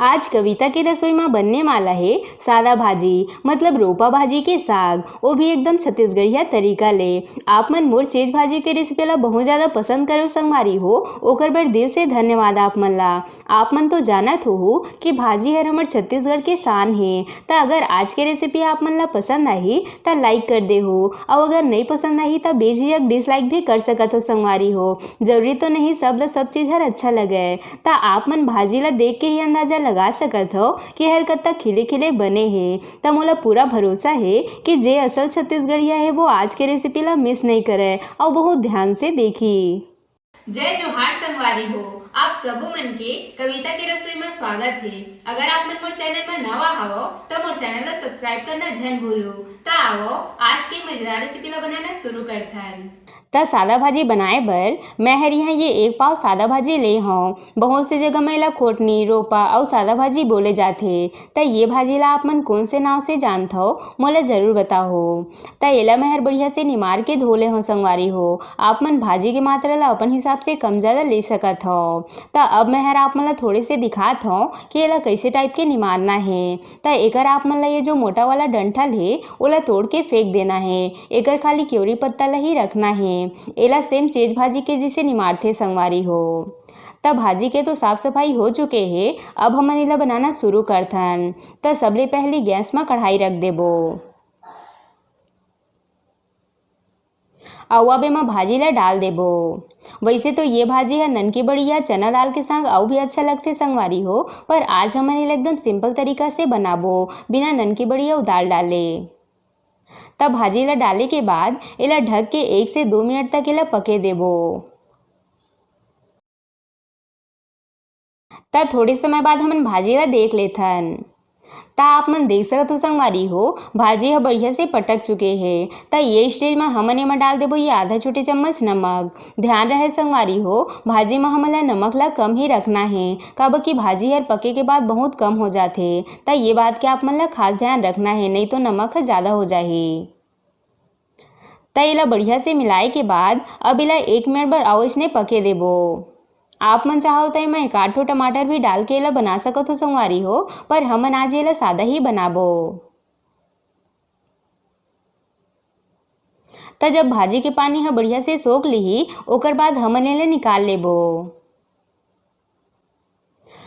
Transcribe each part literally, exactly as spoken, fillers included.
आज कविता के रसोई म बनने वाला हे सादा भाजी, मतलब रोपा भाजी के साग, वो भी एकदम छत्तीसगढ़िया तरीका ले। आप मन मोर चेज भाजी के रेसिपी ला बहुत ज्यादा पसंद करो संगवारी हो, ओकर बर दिल से धन्यवाद आप मन ला। आप मन तो जानत होहू कि भाजी हर हमर छत्तीसगढ़ के शान हे। त अगर आज के रेसिपी आप मन ला पसंद आही, त लाइक कर देहू, अउ अगर नई पसंद आही, त बेझिझक डिसलाइक भी कर सकत हो संगवारी हो। जरूरी तो नहीं सब ला सब चीज हर अच्छा लगे। त आप मन भाजी ला देख के ही अंदाजा लगा सकत हो कि हर कत्ता खिले खिले बने हे। त मोला पूरा भरोसा हे कि जे असल छत्तीसगढ़िया हे, वो आज के रेसिपी ला मिस नहीं करे अउ बहुत ध्यान से देखी। जय जोहार संगवारी हो, आप सबो मन के कविता के रसोई में स्वागत हे। अगर आप मन मोर चैनल में नवा हवो, त मोर चैनल ला सब्सक्राइब करना झन भूलो। त आवो, आज के मजेदार रेसिपी ला बनाना शुरू करथन। त सादा भाजी बनाए बर मैं हर यहाँ ये एक पाव सादा भाजी ले हौं। बहुत से जगह मैं एला खोटनी, रोपा अउ सादा भाजी बोले जाथे। त ये भाजी ला आप मन कौन से नाव से जानत हव, मोला जरूर बताओ। त एला मैं हर बढ़िया से निमार के धो ले हौं संगवारी हो। आप मन भाजी के मात्रा ला अपन हिसाब से कम ज्यादा ले सकत हव। त अब मैं हर आप मन ला थोड़े से दिखात हौं कि एला कैसे टाइप के निमारना हे। त एकर आप मन ला ये जो मोटा वाला डंठल हे, ओला तोड़ के फेंक देना हे। एकर खाली केवरी पत्ता ला ही रखना हे। एला सेम चेज भाजी के जैसे निमारथे संगवारी हो। त भाजी के तो साफ सफाई हो चुके हे, अब हमन एला बनाना शुरू करथन। त सबले पहली गैस म कढ़ाई रख देबो। अउ अब एमा भाजी ला डाल देबो। वैसे तो ये भाजी ह ननकी बड़ी या चना दाल के संग अउ भी अच्छा लगथे संगवारी हो, पर आज हमन एला एकदम सिंपल तरीका से बनाबो, बिना ननकी बड़ी अउ दाल डाले। तब भाजी ला डाले के बाद एला ढक के एक से दो मिनट तक एला पके देबो। त थोड़े समय बाद हमन भाजी ला देख लेथन। त आप मन देख सकत हो संगवारी हो, भाजी ह बढ़िया से पटक चुके हे। त ये स्टेज म हमन एमा डाल देबो ये आधा छोटे चम्मच नमक। ध्यान रहे संगवारी हो, भाजी म हमन ला नमक ला कम ही रखना हे, काबर कि भाजी हर पके के बाद बहुत कम हो जाथे। त ये बात के आप मन ला खास ध्यान रखना हे, नहीं तो नमक ह ज्यादा हो जाही। त एला बढ़िया से मिलाए के बाद अब एला एक मिनट बर अउ अइसने पके देबो। आप मन चाहो त एमा एक आध ठो टमाटर भी डाल के एला बना सकत हो संगवारी हो, पर हमन आज एला सादा ही बनाबो। त जब भाजी के पानी ह बढ़िया से सोख लिही, ओकर बाद हमन एला निकाल लेबो।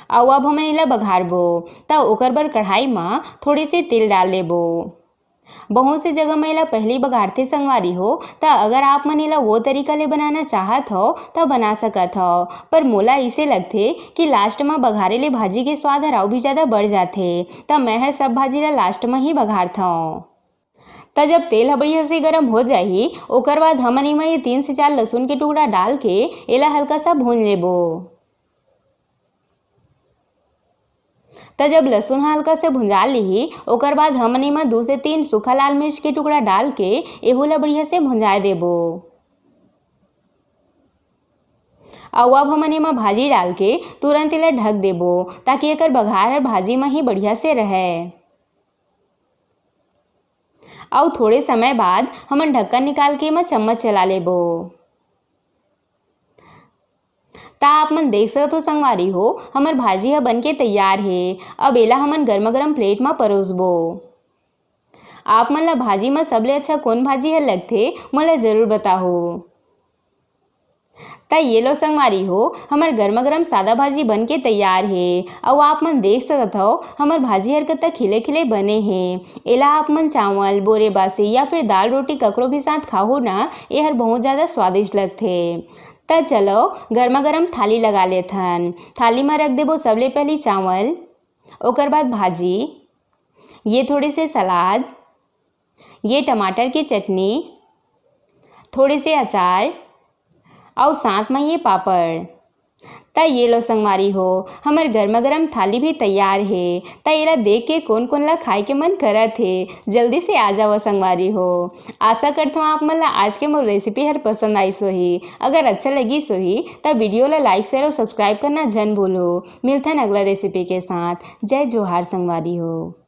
अउ अब हमन एला बघारबो, त ओकर बर कढ़ाई म थोड़े से तेल डाल लेबो। बहुत से जगह म एला पहिली बघारथे संगवारी हो, त अगर आप मन एला वो तरीका ले बनाना चाहत हव, त बना सकत हव, पर मोला अइसे लगथे कि लास्ट म बघारे ले भाजी के स्वाद हर अउ भी ज्यादा बढ़ जाथे, त मैं हर सब भाजी ला लास्ट म ही बघारथंव। त जब तेल ह बढ़िया से गरम हो जाही, ओकर बाद हमन एमा ये तीन से चार लहसुन के टुकड़ा डाल के एला हल्का सा भून लेबो। त जब लहसुन ह हल्का से भुंजा लिही, ओकर बाद हमन एमा दू से तीन सूखा लाल मिर्च के टुकड़ा डाल के एहू ला बढ़िया से भुंजाए देबो। अउ अब हमन एमा भाजी डाल के तुरंत एला ढक देबो, ताकि एकर बघार हर भाजी म ही बढ़िया से रहय। अउ थोड़े समय बाद हमन ढक्कन निकाल के एमा चम्मच चला लेबो। त आप मन देख सकत हो संगवारी हो, हमर भाजी ह बनके तैयार हे। अब एला हमन गरमा गरम प्लेट म परोसबो। आप मन ला भाजी म सबले अच्छा कोन भाजी ह लगथे, मोला जरूर बताहू। त ये लो संगवारी हो, हमर गरमा गरम सादा भाजी बनके तैयार हे। अउ आप मन देख सकत हव, हमर भाजी हर कतक खिले खिले बने हे। एला आप मन चावल, बोरे बासी या फिर दाल रोटी ककरो भी साथ खाहू ना, एहर बहुत ज्यादा स्वादिष्ट लगथे। त चलो, गरमा गरम थाली लगा लेथन। थाली म रख देबो सबले पहली चावल, ओकर बाद भाजी, ये थोड़े से सलाद, ये टमाटर के चटनी, थोड़े से अचार, अउ साथ म ये पापड़। त ये लो संगवारी हो, हमर गरमा गरम थाली भी तैयार हे। त एला देख के कोन कोन ला खाए के मन करत हे, जल्दी से आ जावव संगवारी हो। आशा करथंव आप मन ला आज के मोर रेसिपी हर पसंद आइस होही। अगर अच्छा लगिस होही, त वीडियो ला लाइक, शेयर अउ सब्सक्राइब करना झन भूलहू। मिलथन अगला रेसिपी के साथ। जय जोहार संगवारी हो।